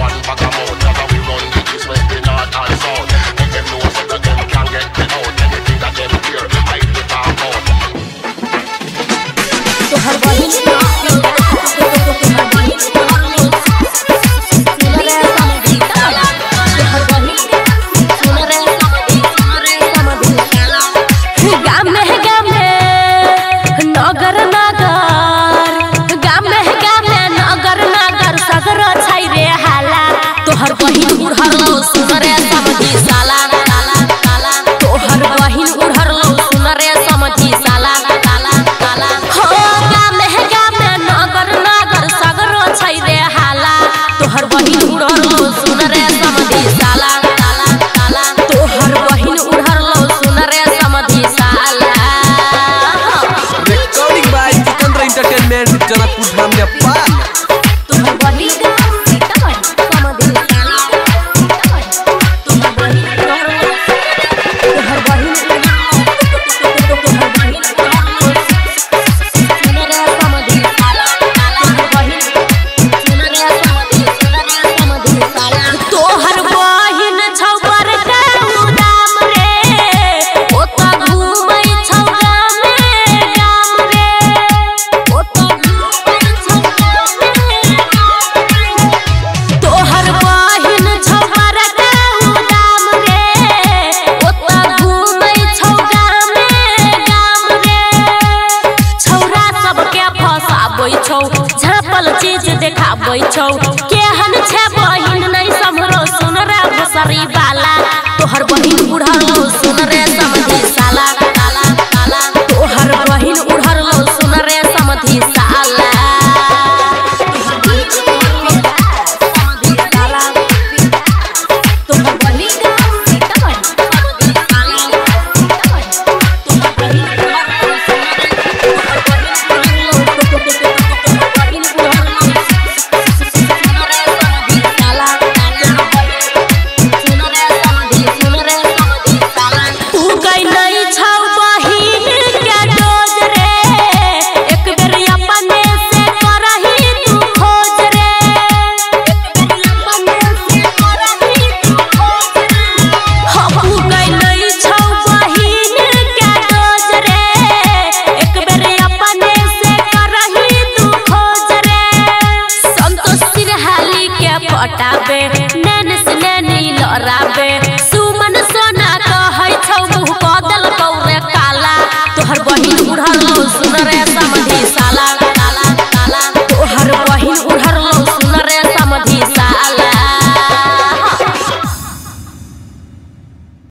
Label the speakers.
Speaker 1: one bag of mouth. That's how we run the east, west, the north and south. Make them know so that them can get me out. Anything that them hear, I do talk out.
Speaker 2: तोहर बहिन नगर नगर गामे गामे नगर नगर सगर छै रे हाला। तोहर बहिन उड़हर लो सुन रे समझी साला, तोहर बहिन उड़हर लो सुन रे समझी साला। हो गामे गामे नगर नगर सगर छै रे हाला। तोहर बहिन उड़हर लो सुन रे समझी साला, तोहर बहिन उड़हर लो सुन रे समझी साला।
Speaker 3: Entertainment Janakpur Dham Nepal.
Speaker 2: तोहर बहिन तोहर बहिन छौ बड़का उदाम रे, ओतऽ घूमै छौ गामे गाम रे। तोहर बहिन छौ बड़का उदाम रे, ओतऽ घूमै छौ गामे गाम रे। छौरा सबके फसाबै छौ, झाँपल चीज देखाबै छौ। केहन छै बहिन नै सम्हरो सुन रे भोसरी वाला। तोहर बहिन उड़हर लो सुन रे समझी साला, तोहर बहिन उड़हर लो सुन रे समझी साला। पटा